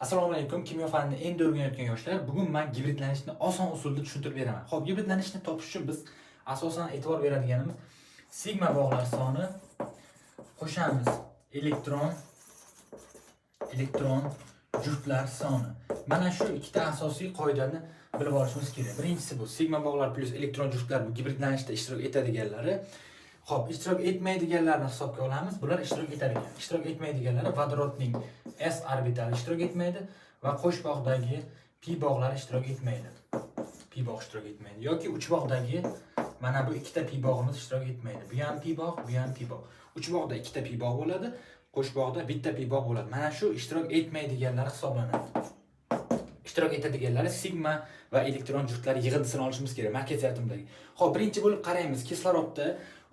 Assalomu alaykum, kimyo fanini endi o'rganayotgan yoshlar. Bugun men gibridlanishni oson usulda tushuntirib beraman. Xo'p, gibridlanishni topish uchun biz asosan e'tibor beradiganimiz sigma bog'lar soni, qo'shamiz elektron juftlar soni. Mana shu ikkita asosiy qoidani bilib olishimiz kerak. Birinchisi bu sigma bog'lar plyus elektron juftlar, bu gibridlanishda ishtirok etadiganlari. Xo'p, ishtirok etmaydiganlarni hisobga olamiz. Bular ishtirok etar ekan. Ishtirok etmaydiganlari vodorodning s orbitali ishtirok etmaydi va qo'shbog'dagi pi bog'lari ishtirok etmaydi. Pi bog' ishtirok etmaydi yoki uchbog'dagi mana bu ikkita pi bog'imiz ishtirok etmaydi. Bu ham pi bog', bu ham pi bog'. Uchbog'da ikkita pi bog' bo'ladi, qo'shbog'da bitta pi bog' bo'ladi. Mana shu ishtirok etmaydiganlari hisoblanadi. Ishtirok etadiganlari sigma va elektron juftlar yig'indisini olishimiz kerak markaziy atomdagi. Xo'p, birinchi bo'lib qaraymiz. Kislorodda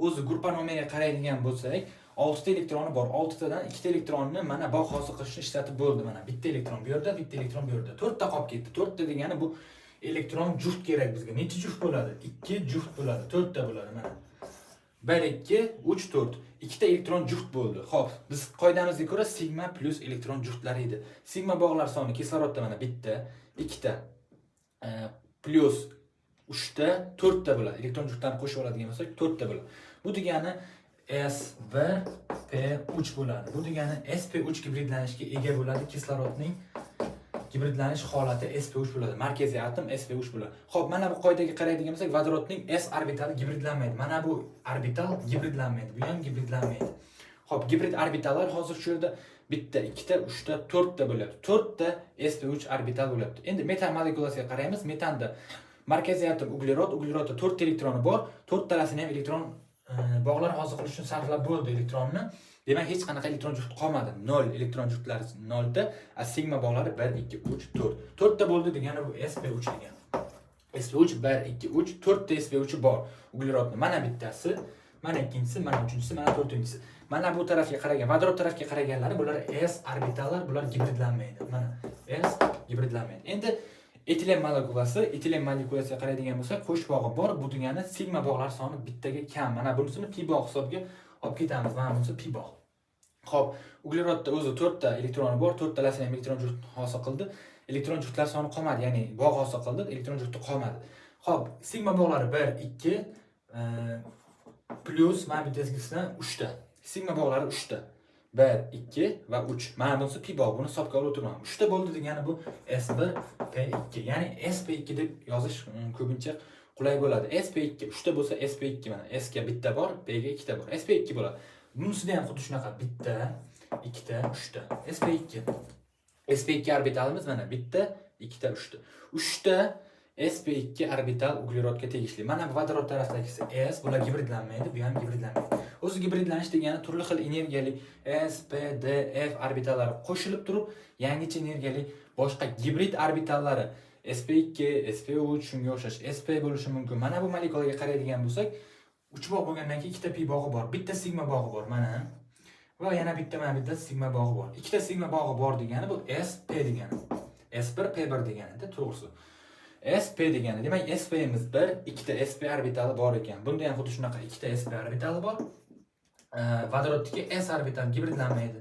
o'zi gruppa nomeriga qaraydigan bo'lsak, 6 ta elektroni bor. 6 tadan 2 ta elektronni mana bog' hosil qilish uchun ishlatib bo'ldi. Mana bitta elektron bu yerda, bitta elektron bu yerda. 4 ta qolib ketdi. 4 ta degani bu elektron juft kerak bizga. Necha juft bo'ladi? 2 juft bo'ladi. 4 ta bo'ladi mana. 1, 2, 3, 4. Ikkita elektron juft bo'ldi. Xo'p, biz qoidamizga ko'ra sigma plyus elektron juftlari edi. Sigma bog'lar soni kislorodda mana bitta, ikkita, plyus 3 ta, 4 ta bo'ladi. Elektron juftlarni qo'shib oladigan bo'lsak, 4 ta bo'ladi. Bu degani S1 P3 bo'ladi. Bu degani sp3 gibridlanishga ega bo'ladi. Kislorodning gibridlanish holati sp3 bo'ladi. Markaziy atom sp3 bo'ladi. Xo'p, mana bu qoidaga qaraydigan bo'lsak, vodorodning s orbitali gibridlanmaydi. Mana bu orbital gibridlanmaydi. Bu ham gibridlanmaydi. Xo'p, gibrid orbitallar hozir shu yerda bitta, ikkita, uchta, to'rtta bo'lyapti. To'rtta sp3 orbital bo'lyapti. Endi metan molekulasiga qaraymiz. Metanda markaziy atom uglerod, uglerodda to'rtta elektroni bor. To'rttalasini ham elektron bog'lar hosil qilish uchun sarflab bo'ldi elektronni. Demak, hech qanaqa elektron juft qolmadi. 0 elektron juftlari 0 ta, a sigma bog'lari 1, 2, 3, 4. 4 ta bo'ldi degani bu sp3 degani. sp3 1, 2, 3, 4 ta sp3 bor uglerodni. Mana bittasi, mana ikkinchisi, mana uchinchisi, mana to'rtinchisi. Mana bu tarafga qaragan, vodorod tarafga qaraganlari bular s orbitallar, bular gibridlanmaydi. Mana s gibridlanmaydi. Endi etilen molekulasi, etilen molekulasiga qaraydigan bo'lsak, qo'shbog'i bor. Bu degani sigma bog'lar soni bittaga kam. Mana bunisini pi bog' hisobiga olib ketamiz. Mana bunisi pi bog'. Xo'p, uglerodda o'zi 4 ta elektroni bor, to'rttalasini ham elektron juft hosil qildi. Elektron juftlar soni qolmadi, ya'ni bog' hosil qildi, elektron jufti qolmadi. Xo'p, sigma bog'lari 1, 2, plyus mana bittasidan 3 ta. Sigma bog'lari 3 ta. 1, 2 va 3. Mana bunisi pi bog', buni hisobga olib o'tirman. 3 ta bo'ldi degani bu S1 P2. Ya'ni SP2 deb yozish ko'pincha qulay bo'ladi. SP2 3 ta bo'lsa, SP2 mana S ga bitta bor, P ga ikkita bor. SP2 bo'ladi. Bunisida ham xuddi shunaqa bitta, ikkita, uchta. SP2. SP2 orbitalimiz mana bitta, ikkita, uchta. Uchta sp2 orbital uglerodga tegishli. Mana bu vodorod tarafdagisi S, bular gibridlanmaydi, bu ham gibridlanmaydi. O'zi gibridlanish degani turli xil energiyali S, P, D, F orbitallari qo'shilib turib, yangicha energiyali boshqa gibrid orbitallari sp2, sp3, shunga o'xshash sp bo'lishi mumkin. Mana bu molekulaga qaraydigan bo'lsak, uchbog' bo'lgandan keyin ikkita pi bog'i bor, bitta sigma bog'i bor mana. Va yana bitta, mana bitta sigma bog'i bor. Ikkita sigma bog'i bor degani bu sp degani. S1 P1 degani-da, to'g'risi. SP degani. Demak, SP'miz 1, ikkita SP orbitali bor ekan. Bunda ham xuddi shunaqa ikkita SP orbitali bor. Vodorodniki S orbital gibridlanmaydi.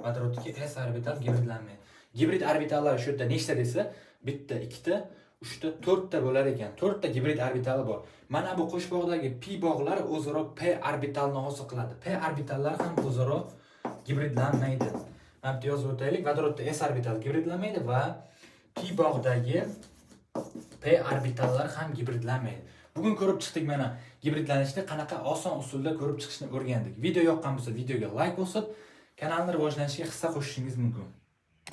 Vodorodniki S orbital gibridlanmaydi. Gibrid orbitallar shu yerda nechta desa, bitta, ikkita, uchta, to'rtta bo'lar ekan. To'rtta gibrid orbitali bor. Mana bu qo'shbog'dagi pi bog'lar o'zaro p orbitalni hosil qiladi. P orbitallar ham o'zaro gibridlanmaydi. Mana bu yerda yozib o'taylik. Vodorodda S orbital gibridlanmaydi va pi bog'dagi p orbitallar ham gibridlanmaydi. Bugun ko'rib chiqdik, mana gibridlanishni qanaqa oson usulda ko'rib chiqishni o'rgandik. Video yoqqan bo'lsa, videoga like bosib, kanalni rivojlanishiga hissa qo'shishingiz mumkin.